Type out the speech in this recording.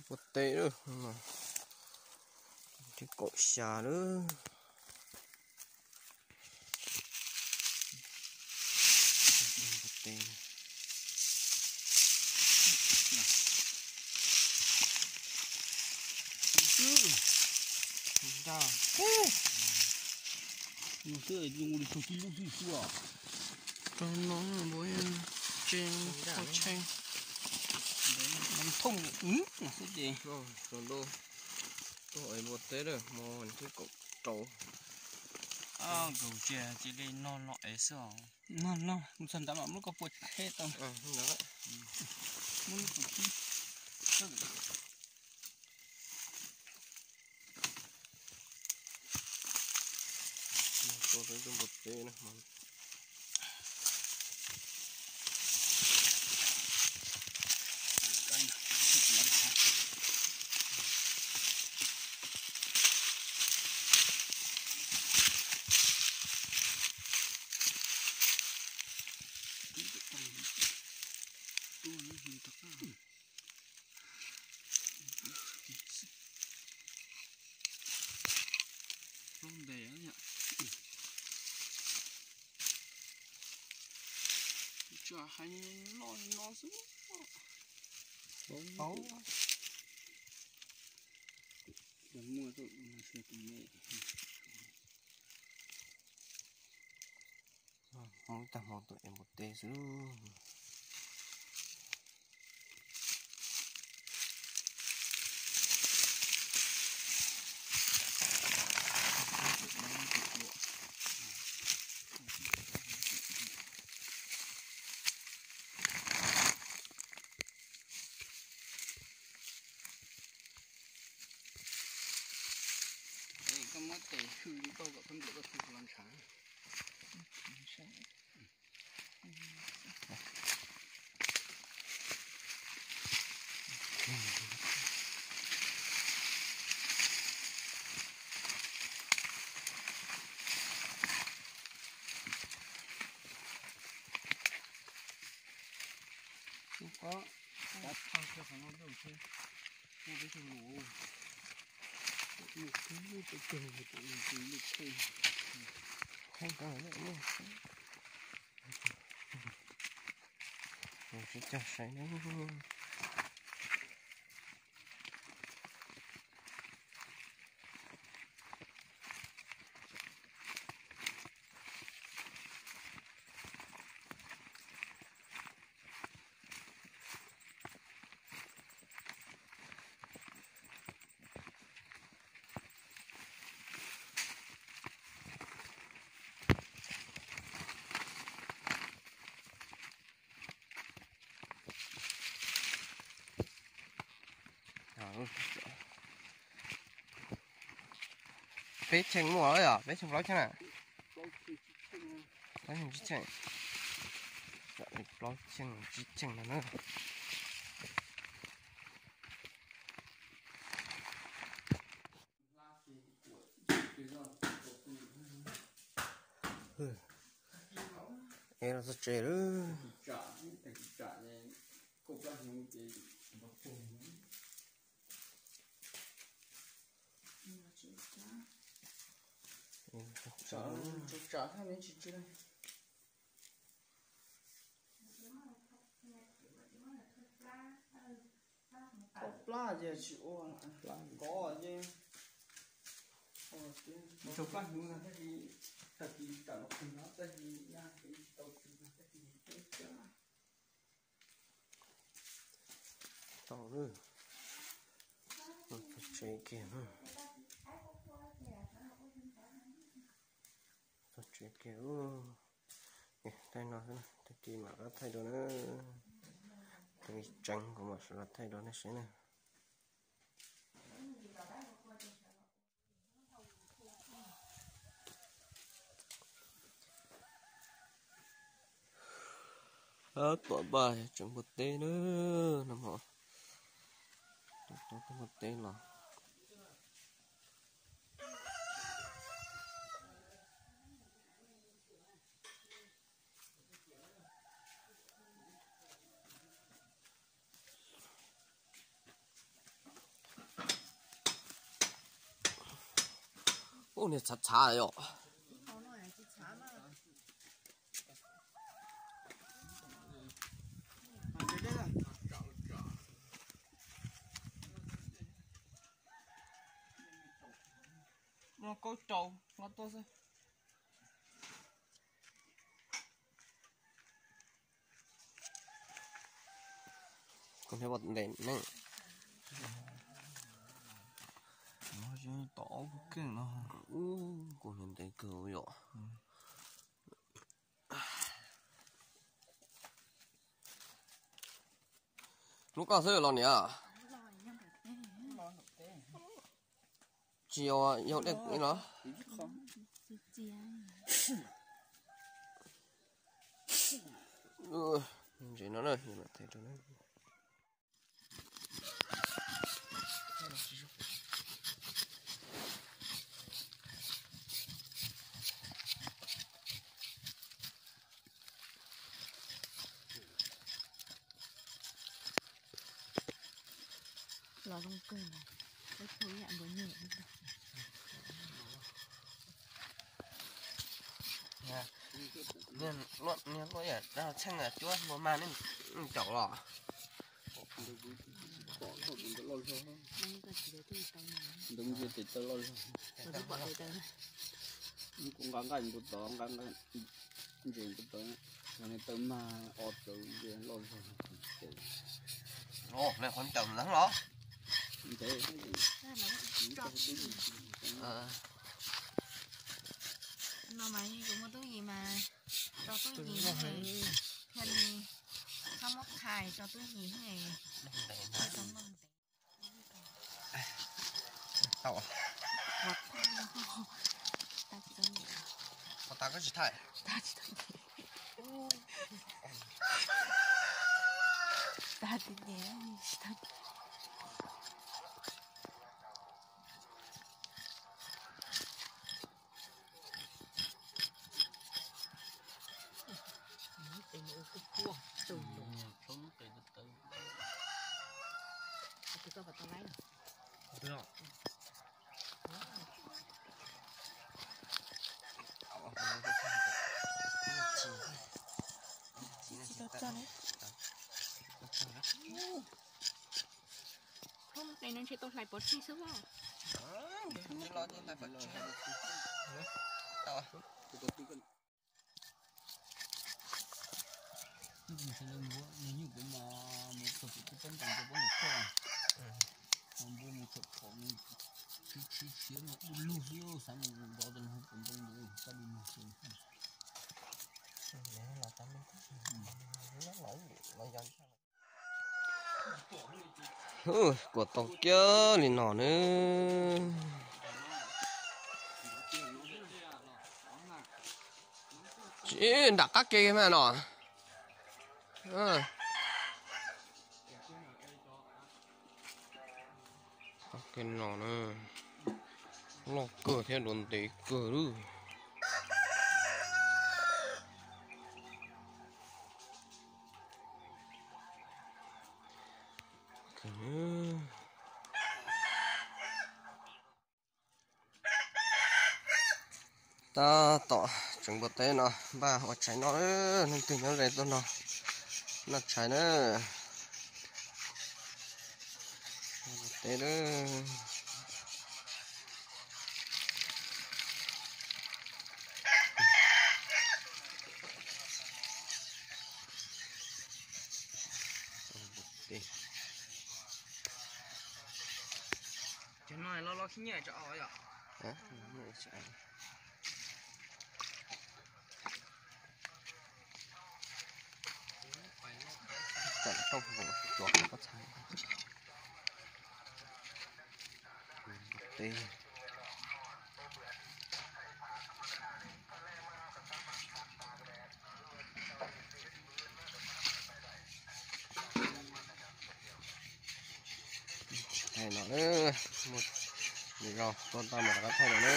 Npua teb lawm, thib kaum xya lawm. Nws xwb zoo li tug tib lub xwb xwb os. Rau no npua tse, tshee, thooj xwb ces. Tuaj es npua teb lawm, hmo thib kaum rau. Nkaus cia cia li noj no es xwb os. Noj no, mus txog ntawd mam muab koj pua qheb tau. Muab lub pua qheb. Tua rau ib tug npua teb na. Plaub ntes yom. Tsam hais loj li no xwb. Plaub. Muaj tus me. Hmoob tag hmo tuaj es npua teb xwb. Koj muab tes hwj li koj kom koj nplum koj tus los ntshav. Ub, ko, kav thaj kiag qhov no rau seb, muaj peb tug lus. Mus khub peb tug, tus lus khub. Kheej ko lawm. Sib cog saib na. Peb cheej muaj yom, peb cheej plaub cheej na. Plaub cheej tsib cheej. Plaub cheej tsib cheej no na. Es los txog tsev lawm. Tso tsam thaj me tsis tsw. Thaub plab ces tsis ua, kov ces ua tiag. Thaub plab hnyuv no tab sis tag kis tam no qhwv no tab sis nyaj ces tsis tau tsw no tab sis tau lawm. Txog tsev kiag. Txog tsev kiag. Thaij no xwb, tag kis mam rov thaij dua na. Tag kis tseev kuv mam rov thaij dua nej saib na. Tom npaj tseev npua teb na, no mas tau npua teb los. Ub, niag txhav txhav yom. Kaub rau hlob tuaj xwb. Kuv niag ntev neeg. Tom keej no. Kuv niag ntev kawg yom. Hlub koj xwb los niam. Tsis yog yau dej los? Ntses no na, los zoo kawg, peb phu ib yam npua nyuj. Niag loj yam dab txheej cuab npua mag nej caum los. Kuv nqa nqaij npua tod, nqa nqaij ntses npua tod, nqa niag taw mag o txawv loj zog. Os, nej qhov caum ntawd los? No mas kuv muaj tub yis mas tso tub yis thiaj li txhob muab khai, tso tub yis. Tau. Ua tas koj tsis thaij. Hnub no ntshe tau hlais pov tseg xwb mas. Ib tug ntshe lawv npua nyuj kuv mas mus txog pem kuv pob ntoos rau pob ntoos koj. Ho npua mus txog phom mus tsis tsis siav mus du lug xwb, xav mus zov tus hu pom ntoo ntawd kab du lug xwb. Kuam tau kiag li no na. Tsis nram qab ke mas no. Qab ke no na. Loj kawg thiab dua ntev kawg lawm. Tab tom tseem npua teb no, npaj ua tshais noj, leej twg nyob ze tuaj no noj tshais na. Teb na. Cov no loj loj khib nyiab tso yom. Tawm tau hauv cov koj txhais. Teb. Thaij no na, muaj zog tuaj tau mas rov qab thaij no na.